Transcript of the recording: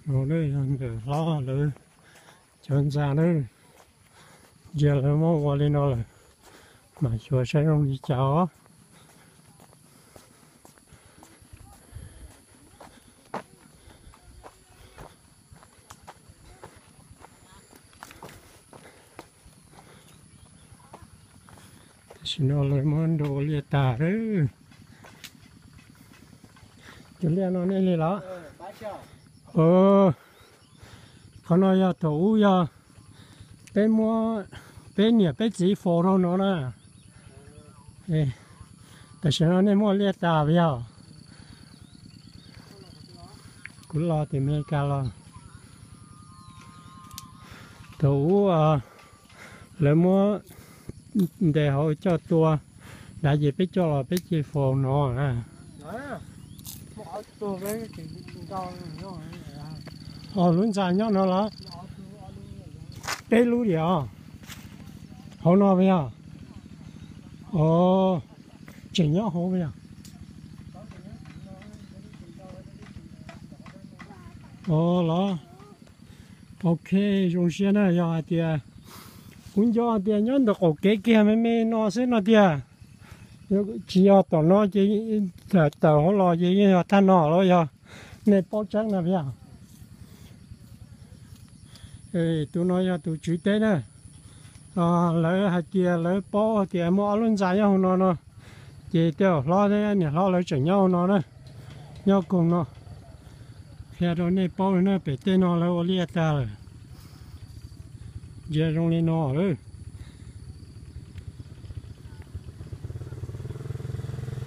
No yog ntawm hlob lawv cov ntxa na, ntsia lawv muab ua li no lawm, mam xyuas saib zoo li cas os. Tam sim no lawv muab nrau ua liaj tag lawm. Cov liaj no nej li los? Qhov no yog thaum ub yog peb muab, peb niam peb txiv faus rau no na. Tam sim no nej muab liaj tas yog? Kuv los tim Amelikas los. Thaum ub lawv muab ntes hauv coj tua, dav ces peb coj los peb cia faus no na. Os, lub ntxa nyob no los? Peb lub diam os. Hauv no puas yog? Os, tseem nyob hauv puas yog? Os los. Ok, zoo siab na, yog hais tias kuv nco tias nyob ntawm qaum kev kiag me me no xwb no tiag. Tsis yog tom no ces tawm hauv los ces yeej yog thaj no los yog? Nej paub tseeb na puas yog? Tus no yog tus tswv teb na. Lawv hais tias lawv paub tias muaj ob lub ntxa nyob hauv no no, ces tej zaum hlob thiab niam hlob lawv tseem nyob hauv no na, nyob koog no. Qhia rau nej paub na, pem tej no lawv ua liaj tag lawm. Ntsia zoo li no lawm.